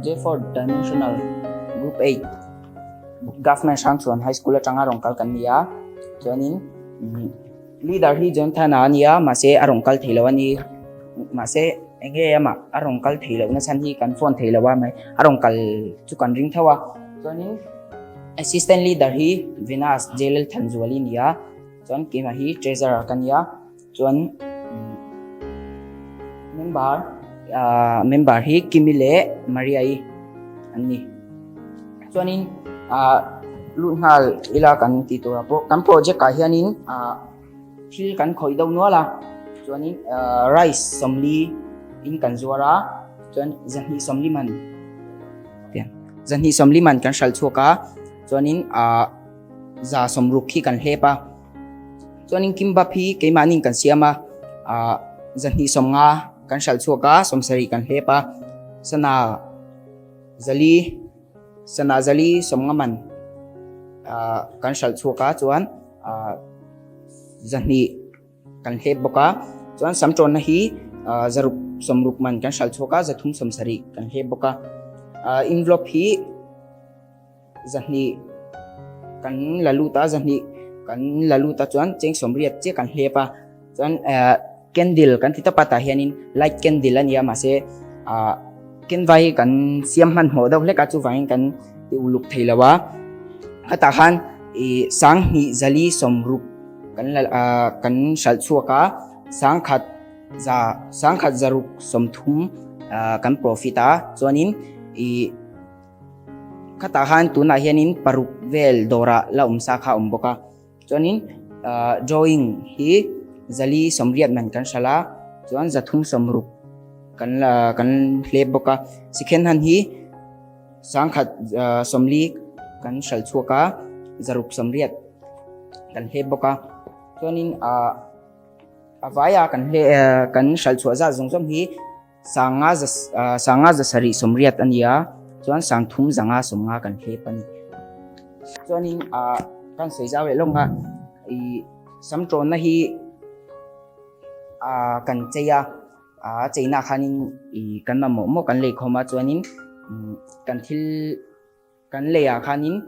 J4 Dimensional Group 8 Government Hrangchhuan High School atanga rawn kal kan ni a, chuanin leader hi Jonathan-a a ni a, mahse a rawn kal thei lo a ni, mahse eng nge amah a rawn kal thei lohna chhan hi kan phone thei lo a, mai a rawn kal chu kan ring tho a, chuanin Assistant Leader hi Venus J Lalthanzuali a ni a, chuan keimah hi Treasurer ka ni a. Chuan member ah member hi Kimi leh Maria-i an ni. Chuanin ah lut nghal ila kan tih turah pawh kan project ah hianin ah thil kan khawih deuh nual a, chuanin ah rice sawmli in kan zuar a, chuan zahnih sawmli man zahnih sawmli man kan hralh chhuak a, chuanin ah za sawmruk hi kan hlep a. Chuanin kimbap hi keimahni kan siam a, ah zahnih sawmnga kan hralh chhuak a, sawmsarih kan hlep a, sana zali sana zali sawmnga man ah kan hralh chhuak a chuan ah zahnih kan hlep bawk a, chuan sam tawnna hi ah zaruk sawmruk man kan hralh chhuak a, zathum sawmsarih kan hlep bawk a, ah envelope hi. Zahnih kan la lut a, zahnih kan la lut a chuan cheng sawmriat chiah kan hlep a, chuan eh candle kan ti tawp a tah hianin light candle a ni a mahse ah kenva hi kan siam hmanhmawh deuh hlek a chuvangin kan ti uluk thei lo a, khatah khan ih sanghnih zali sawmruk kan la ah kan hralh chhuak a sangkhat za sangkhat zaruk sawmthum ah kan profit a chuanin ih. Khatah khan tunah hianin paruk vel dawrah la awm sa kha a awm bawk a, chuanin ahh drawing hi zali sawmriat man kan hralh a, chuan zathum sawmruk kan la kan hlep bawk a, second hand hi sangkhat ahh sawmli kan hralh chhuak a, zaruk sawmriat kan hlep bawk a, chuanin ahh a vaia kan hle kan hralh chhuah zat zawng zawng hi. Sanga za sanga za sarih sawmriat a ni a, chuan sangthum zanga sawmnga kan hlep a ni. Chuanin ah kan sawi zau leh lawng a, ih sam tawnna hi ah kan chei a, a cheina khanin ih kan mamawh maw kan lei khawm a, chuanin kan thil Kan lei ah khanin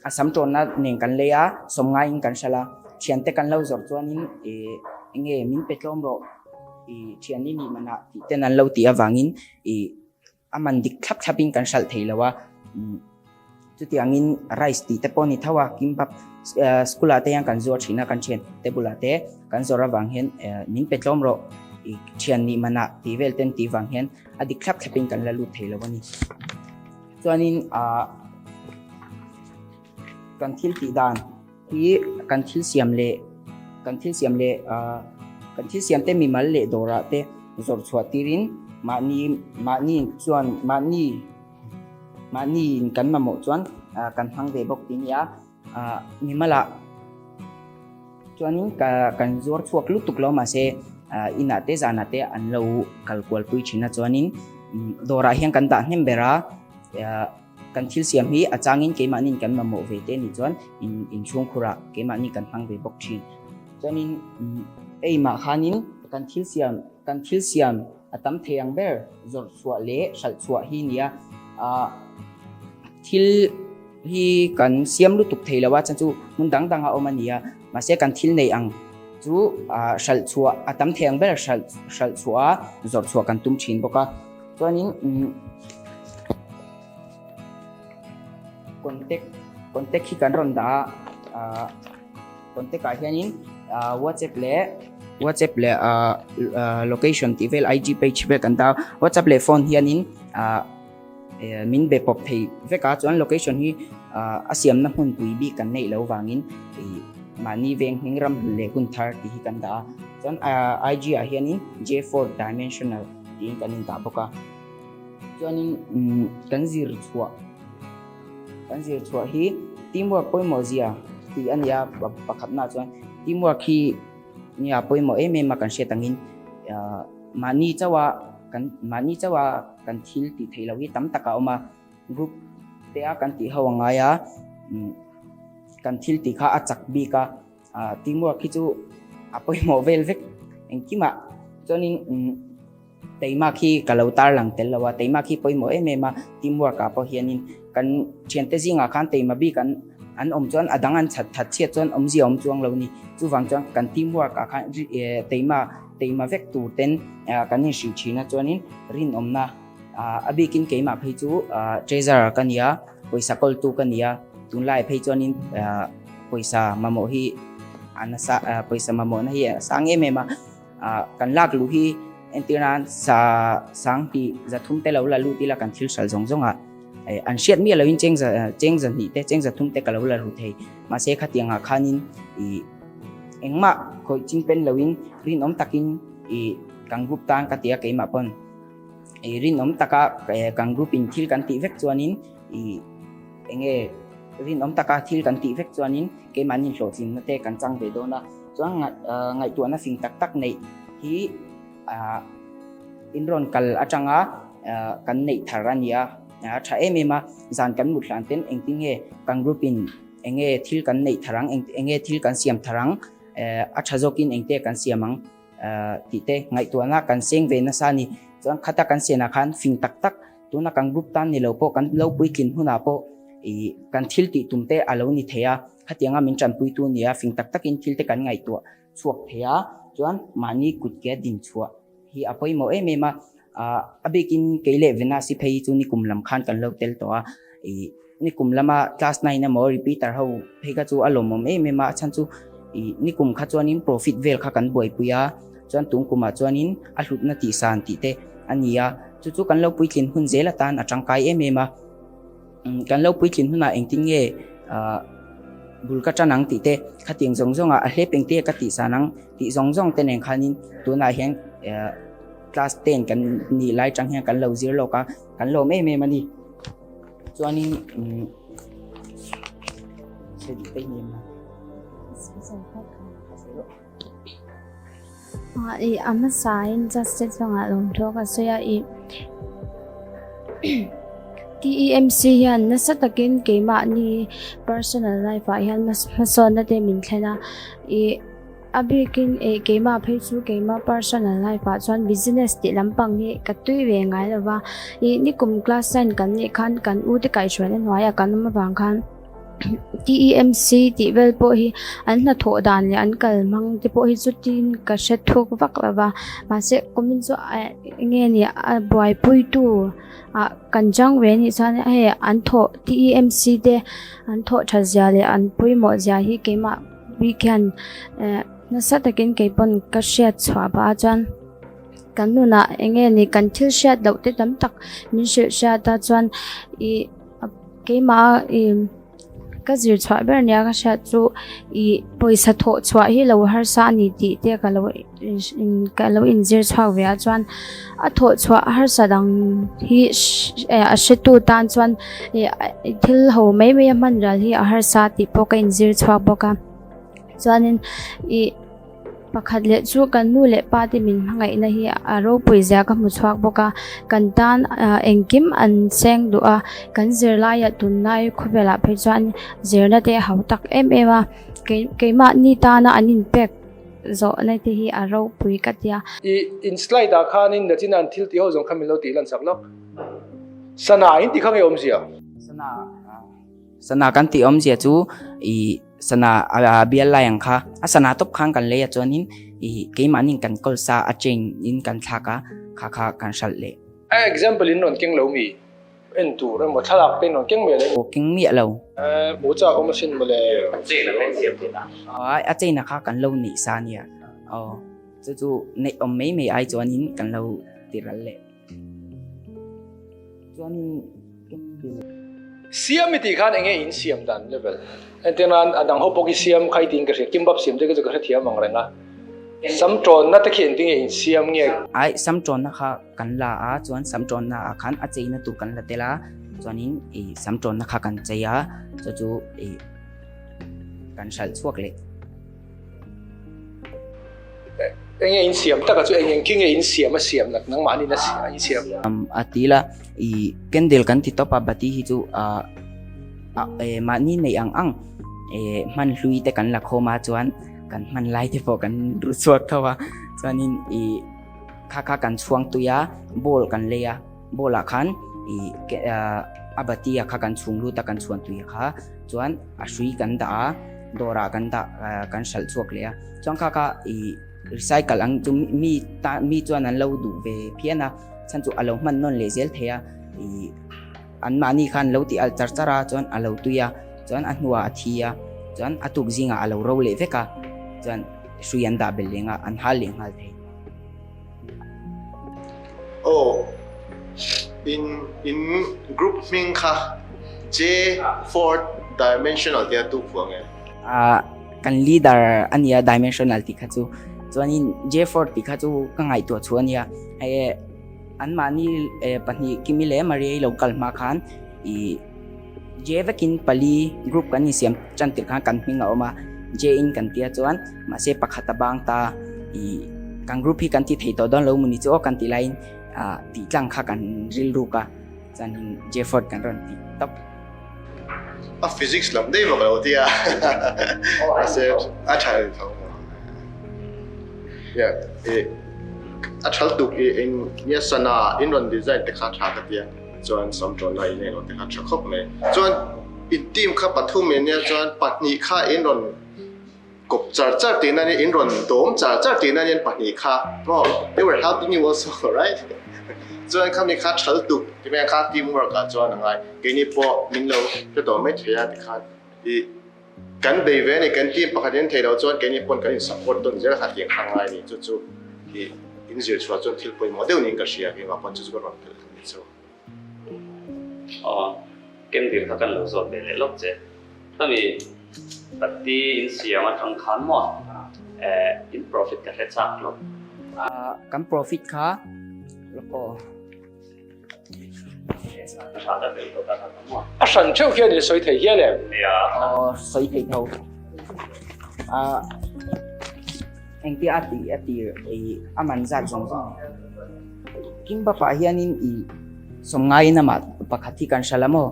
a sam tawnna nen kan lei a, sawmngaiin kan hralh a, thiante kan lo zawrh chuanin ih enge min pe tlawm rawh ih thian i nih manah tih ten an lo tih avangin ih a man dik thlap thlapin kan hralh thei lo a, chutiangin rice tih te pawh a ni tho a, kimbap school ah te hian kan zuar thin a, kan thian te bulah te kan zawrh avang hian min pe tlawm rawh ih thian nih manah tih vel ten tih vang hian a dik thlap thlapin kan la lut thei lo a ni. Chuanin ah kan thil tih dan hi kan thil siam leh kan thil siam leh ah kan thil siam te mimal leh dawrah te zawrh chhuah tirin mahni mahni chuan mahni mahni in kan mamawh chuan ah kan hmang ve bawk tih a ni a ah mimalah Chuanin ka kan zuar chhuak lutuk lo mahse inah te zanah te an lo kal kual pui thin a chuanin dawrah hian kan dah hnem ber a kan thil siam hi a changin keimahniin kan mamawh ve te nih chuan in inchhungkhurah keimahni kan hmang ve bawk thin. Chuanin eimah khanin kan thil siam kan thil siam a tam thei ang ber zawrh chhuah leh hralh chhuah hi nia thil hi kan siam lutuk thei lo a chhan chu hmun dang dang a awm a ni a mahse kan thil nei ang chu ah hralh chhuah a tam thei ang ber hralh hralh chhuah a zawrh chhuah kan tum thin bawk a chuanin umm contact contact hi kan rawn dah a ah contact ah hianin ah whatsapp leh whatsapp leh ah location tih vel ig page vel kan dah a whatsapp leh phone hianin ah. Min be pawp thei vek a, chuan location hi a siamna hmunpui bik kan neih loh vangin mahni veng hming ram hlun leh hun thar tih hi kan dah a, chuan IG ah hianin J4 Dimensional tiin kan indah bawk a, chuanin kan zir chhuah kan zir chhuah hi teamwork pawimawh zia tih a ni a, pakhatnaah chuan teamwork hi nia pawimawh em em a kan hriat angin mahni chauha kan mahni chauha kan thil tih theih loh hi tam tak a awm a, group te a kan tih ho a ngai a, kan thil tih kha a chak bik a, ah teamwork hi chu a pawimawh vel vek engkimah chuanin. Teimak hi ka lo tarlang tel lo a, teimak hi pawimawh em em a, teamwork ah pawh hianin kan thiante zingah khan teima bik an an awm chuan a dang an chhat that chhiat chuan awmzia awm chuang lo ni. Chuvang chuan kan teamwork ah khan teima teima vek tur ten kan inhrilh thin a chuanin rinawmna a bikin keimah phei chu treasurer ka ni a, pawisa kawltu ka ni a, tunlai phei chuanin pawisa mamawh hi a nasa pawisa mamawhna hi a sang em em a. Kan lak luh hi entir nan sa sang tih zathum te lo la lut ila kan thil hral zawng zawng ah an hriat miah loin cheng za cheng zahnih te cheng zathum te ka lo la ru thei mahse khatiang ah khanin ih engmah khawih ching pen loin rinawm takin ih kan group tan ka ti a keimah pawn ih rinawm taka kan group in thil kan tih vek chuanin ih enge rinawm taka thil kan tih vek chuanin keimahni hlawhtlinna te kan chang ve dawn a. Chuan ngaihtuahna fing tak tak neih hi in rawn kal atanga kan neih thar a ni a, a tha em em a, zan kan mut hlan ten engtin nge kan group in enge thil kan neih thar ang, enge thil kan siam thar ang, a tha zawkin engte kan siam ang tih te ngaihtuahna kan seng ve nasa a ni. Chuan khata kan sianah khan fing tak tak tuna kan group tan ni lo pawh kan lo puitlin hunah pawh ih kan thil tih tum te a lo ni thei a. Khatianga min tanpuitu nia fing tak takin thil te kan ngaihtuah chhuak thei a, chuan mahni kut ke din chhuah hi a pawimawh em em a. A bikin kei leh Venus-i phei hi chu nikum lam khan kan lo tel tawh a, ih nikum lama class nine emaw repeater ho phei kha chu a lawmawm em em a, a chhan chu ih nikum kha chuanin profit vel kha kan buaipui a, chuan tun kumah chuanin a hlutna tihsan tih te a ni a, chu chu kan lo puitlin hun zel atan a tangkai em em a. Kan lo puitlin hunah engtin nge bul ka tan ang tih te, khatiang zawng zawngah a hlep engte ka tih san ang tih zawng zawng te nen khanin tunah hian class ten kan nih lai tang hian kan lo zir lawk a, kan lawm em em a ni. Chuanin I a hmasain justice chungah lawmthu ka sawi a, i TEMC hian nasa takin keimahni personal life ah hian hmasawnna te min thlen a, i a bikin eh keimah phei chu keimah personal life ah chuan business tih lampang hi ka tui ve ngai lo va, i nikum class nine kan nih khan kan u te kaihhruaina hnuaiah kan awm avang khan. TEMC tih vel pawh hi an hnathawh dan leh an kal hmang te pawh hi chutin ka hre thuk vak lo va mahse kumin chu eng nge ni a buaipuitu ah kan chang ve anih chuan hei an thawh TEMC te an thawh that zia leh an pawimawh zia hi keimah bik hian eh nasa takin kei pawn ka hriat chhuah phah a chuan kan nunah eng nge ni kan thil hriat loh te tam tak min hrilh hriat a chuan ih. Keimah i ka zir chhuah ber nia ka hriat chu i pawisa thawh chhuah hi lo harsa a ni tih te ka lo ka lo inzir chhuak ve a chuan a thawh chhuah harsa dang hi a hretu tan chuan thil ho mai mai a hman ral hi a harsa tih pawh ka inzir chhuak bawk a chuanin ih. Pakhat leh chu kan nu leh pa te min hmangaihna hi a ropui zia ka hmu chhuak bawk a, kan tan engkim an cheng duh a, kan zirlaiah tunlai khawvelah phei chuan zirna te a hau tak em em a, keimahni tana an inpek zawhna te hi a ropui ka tia. I in slide ah khanin nachina an thil tih ho zawng kha min lo tih lan sak lawk. Sana in ti kha nge awmzia? Sana sana kan tih awmzia chu i Sana a bial lai ang kha a sana tawp khan kan lei a chuanin ih keimahni kan kawl sa a chain in kan thlak a kha kha kan hralh leh. A example in rawn keng lo mi en tur emaw thlalak te in rawn keng miah lo. Aw keng miah lo. Hmu chak awm asin mawle. A chain a kha in siam theih a. A chain a kha kan lo neih sa nia. Aw chu chu neih awm mai mai ai chuanin kan lo ti ral leh. Chuanin Siam i tih khan enge in siam dan level? Entir nan a dang ho pawh khi siam kha i tiin ka hria, kimbap siam te kha chu ka hrethiam ang reng a. Sam tawnna te khi engtin nge in siam nge? Ai, sam tawnna kha kan la a, chuan sam tawnna ah khan a cheina tur kan la tel a, chuanin i sam tawnna kha kan chei a, chu chu i kan hralh chhuak leh. Enge in siam taka chu eng eng khi nge in siam a siam nak nangmah nin a in siam. A ti la i candle kan ti tawp a bati hi chu a e mahni nei ang ang e hman hlui te kan la khawm a chuan kan hman lai te pawh kan ru chhuak tho a chuanin i. Kha kha kan chhuang tui a, bowl kan lei a, bowl ah khan ih a bati ah kha kan chhung lut a kan chhuan tui kha chuan a hrui kan dah a, dawr ah kan dah kan hralh chhuak leh a, chuan kha kha ih recycle ang chu mi ta mi chuan an lo duh ve phian a, chhan chu a lo hman nawn leh zel thei a ih an mahni khan lo tih alh char char a chuan a lo tui a, chuan a hnuah a thi a, chuan a tuk zingah a lo ro leh vek a, chuan hrui an dah belh leh nghal an hal leh nghal thei. Aw, in in group hming kha J fourth dimensional tia tu phuah nge? Ah, kan leader a nia dimensional tih kha chu. Chuanin J fourth tih kha chu ka ngaihtuah chhuah a nia. Hei anmahni pahnih Kimi leh Maria i lo kal hma khan ih J vekin pali group kan insiam tan tirh khan kan hming a awm a, J in kan tia chuan mahse pakhat a bang ta ih kan group hi kan ti thei tawh dawn lo mawni chu aw kan tih laiin ah tih tlang kha kan rilruk a chuanin J Ford kan rawn ti tawp. A physics lam daih vak lo tia mahse a tha leh tho yeah ih a tha lutuk ih eng nia sana in rawn design te kha tha ka tia. Chuan Samṭawna in englo te kha tha khawp mai. Chuan in team kha pathum in nia chuan pahnih kha in rawn kawp char char tihna ania in rawn dawm char char tihna ania pahnih kha maw they were helping you also right chuan khami kha thal tuk ti mai ang kha team work ah chuan a ngai keini pawh min lo hre tawh mai thei a tikhan ih kan bei ve a ni kan team pakhat in theih loh chuan keini pawn kan in support tawn zel kha tih ang kha ngai a ni chu chu ih in zir chhuah chuan thil pawimawh deuh niin ka hria keimah pawn chu chu ka rawn telh. Chu. Aw, candle kha kan lo zawt ve leh lawk che. Khami patti in siam atang khan maw eh in profit ka hre chak lo. Ah, kan profit kha lawk aw. A hran theuh khian i sawi thei hial em? Nia. Aw, sawi thei tho. Ah, engtia a tih a tir ei a man zat zawng zawng. Kimbap ah hianin i sawmngaiin amah pakhat hi kan hral a maw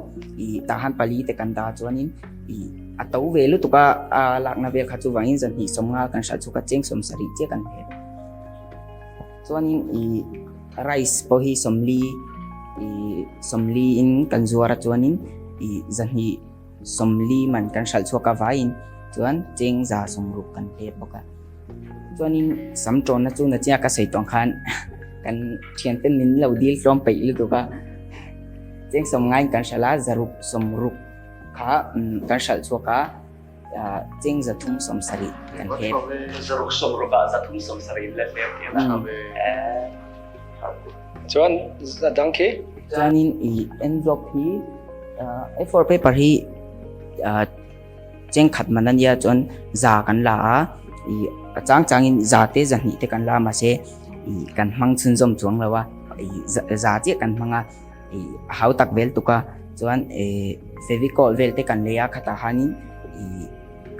i tah han pali te kan dah chuanin i a to ve lutuk a a lakna vel kha chuvangin zanhnih sawmnga kan hral chhuk a cheng 70 chiah kan hel chuanin i rice pawh hi sawmli i sawmli in kan zuar a chuanin i zanhnih 40 man kan hral chhuak a vaiin chuan cheng za 60 kan hlep bawk a. Chuanin sam tawnna chu na chiah ka sawi tawng khan kan thianten min lo dil tlawm peih lutuk a, cheng sawm ngaiin kan hralh a, zaruk 60 kha kan hralh chhuak a, cheng 370 kan hlep. Zaruk 60 ah 370 in la hlep tih a Chuan a dang khi? Chuanin i envelope hi A4 paper hi Cheng khat man a nia chuan za kan la a, ih a chang changin za te zahnih te kan la a mahse ih kan hmang chhunzawm chuang lo a, ih za chiah kan hmang a, ih a hau tak vel tuk a, chuan eh fevicol vel te kan lei a khatah khanin ih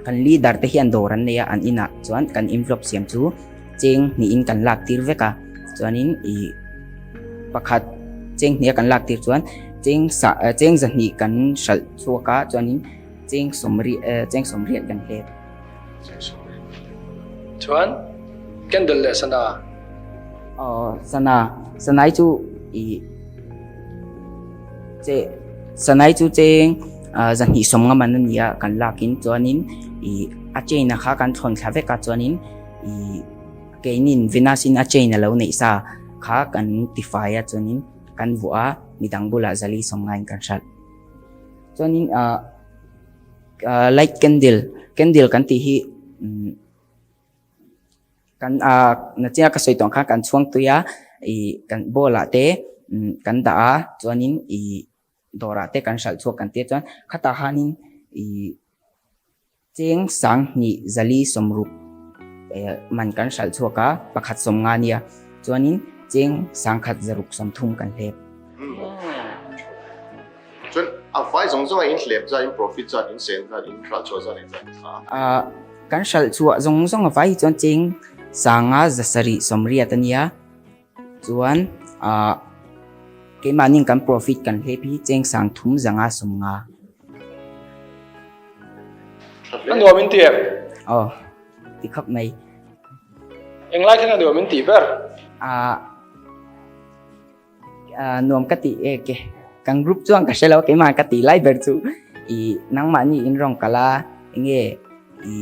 kan leader te hian dawr an nei a an inah chuan kan envelope siam chu cheng hnihin kan lak tir vek a, chuanin ih pakhat cheng hniha kan lak tir chuan cheng sa cheng zahnih kan hralh chhuak a chuanin. Cheng sawmriat eh cheng 80 kan hlep. Cheng 80. Chuan candle leh sana. Aw sana sanai chu i che sanai chu cheng zahnih 50 man a nia kan lakin chuanin i a chain a kha kan thlawn thla vek a chuanin i keinin Venus in a chain a lo neih sa kha kan tifai a chuanin kan vuah a midang bulah zali 90 in kan hralh. Chuanin ah light candle candle kan tih hi umm kan ah nachina ka sawi tawh ang khan kan chhuang tui a ih kan bowl ah te umm kan dah a chuanin ih dawrah te kan hralh chhuak kan tia chuan khatah khanin ih. Cheng 2000 460 man kan hralh chhuak a, pakhat 50 nia. Chuanin cheng 1630 kan hlep. Chuan a vai zawng zawng a in hlep zat, in profit zat, in sen zat, in hralh chhuah zat engzat ni kha? Kan hralh chhuah zawng zawng a vai hi chuan cheng 5780 a nia. Chuan keimahni kan profit kan hlep hi cheng 3550. A nuam in ti em? Aw, ti khawp mai. Englai khan a nuam in tih ber? Nuam ka tih e ke kan group chuan ka hre lo keimah ka tih lai ber chu i nangmahni in rawn kal a enge i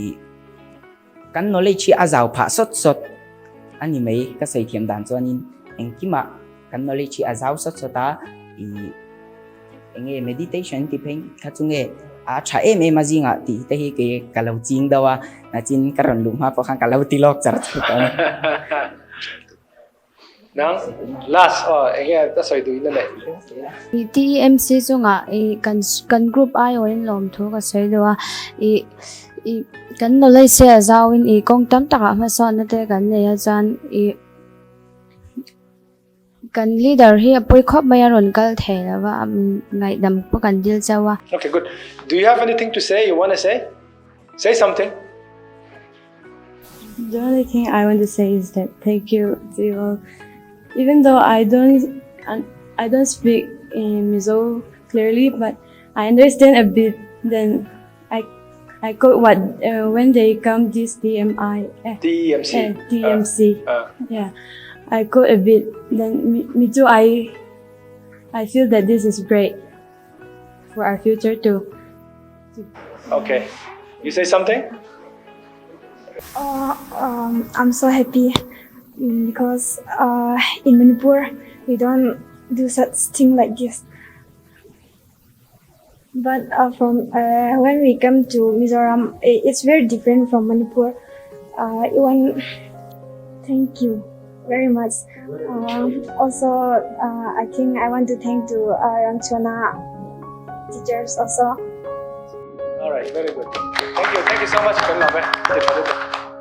kan knowledge hi a zau phah sawt sawt a ni mai ka sawi thiam dan chuanin engkimah kan knowledge hi a zau sawt sawt a i enge meditation tih phei kha chu nge a tha em em a zingah tih te hi kei ka lo ching deuh a nachin ka rawn luh hma pawh khan ka lo ti lawk char char tawh a ni. Nang last aw enge ka sawi duh in a neih. I TEMC chungah i kan kan group aiawhin lawmthu ka sawi deuh a, i i kan knowledge hi a zauin i kawng tam takah hmasawnna te kan nei a chuan i kan leader hi a pawi khawp mai a rawn kal thei lo va ngaihdam pawh kan dil chauh a. Okay good. Do you have anything to say you wanna say? Say something. The only thing I want to say is that thank you to you all. Even though I don't I don't speak in Mizo clearly, but I understand a bit. Then I I got what uh, when they come this DMI eh, TEMC eh, TMC uh, uh. yeah I got a bit. Then me, me too. I I feel that this is great for our future too. Okay. You say something? Uh, um, I'm so happy mm, because uh, in Manipur we don't do such thing like this. But uh, from uh, when we come to Mizoram, it's very different from Manipur. Uh, even thank you very much. Um, also, uh, I think I want to thank to uh, Rangchona teachers also. All right, very good. Thank you. Thank you so much.